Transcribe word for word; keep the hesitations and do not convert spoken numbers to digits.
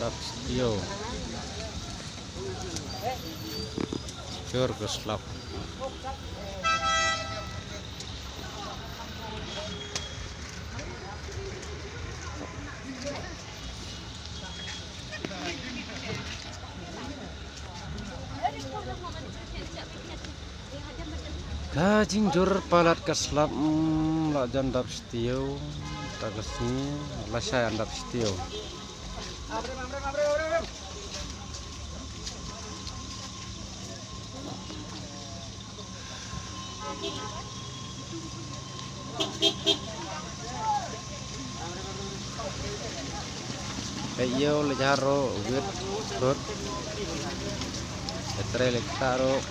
Dap Stiew. Jur ka slap. Ka jingjur palat ka slap, mm, la jan dap stiew, ta ka sngi, la shai an dap stiew. Ka ïew la jar ruh, wit lut. Ka trei la ktah ruh.